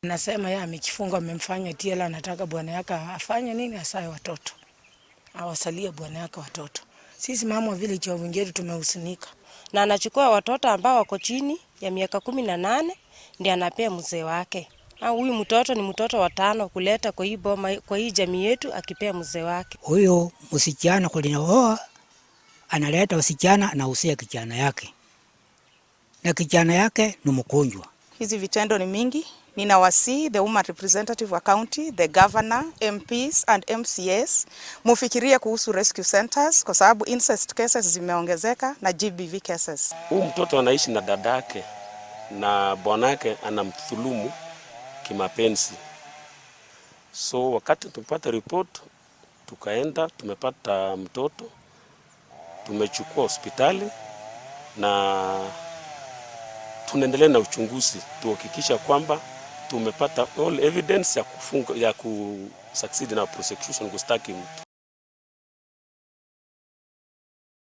Nasema yeye amejifunga, amemfanya TL, anataka bwana yake afanye nini? Azae watoto, awazalie bwana yake watoto. Sisi mama wa village wa Winjeri tumehuzunika. Na anachukua watoto ambao wako chini ya miaka 18 ndiye anapea mzee wake. Huyu mtoto ni mtoto wa tano kuleta kwa hii boma, kwa hii jamii yetu akipea mzee wake. Huyo msichana kulinaoa analeta wasichana, anahusia kijana yake na kijana yake ni mgonjwa. Hizi vitendo ni mingi. Ninawasihi the woman representative wa county, the governor, MPs and MCAs mufikirie kuhusu rescue centers kwa sababu incest cases zimeongezeka na GBV cases. Huyu mtoto anaishi na dadake na bwanake anamdhulumu kimapenzi. So wakati tumepata report, tukaenda tumepata mtoto, tumechukua hospitali na tunaendelea na uchunguzi tuhakikisha kwamba tumepata all evidence ya kufunga, ya ku succeed na prosecution kustaki mtu.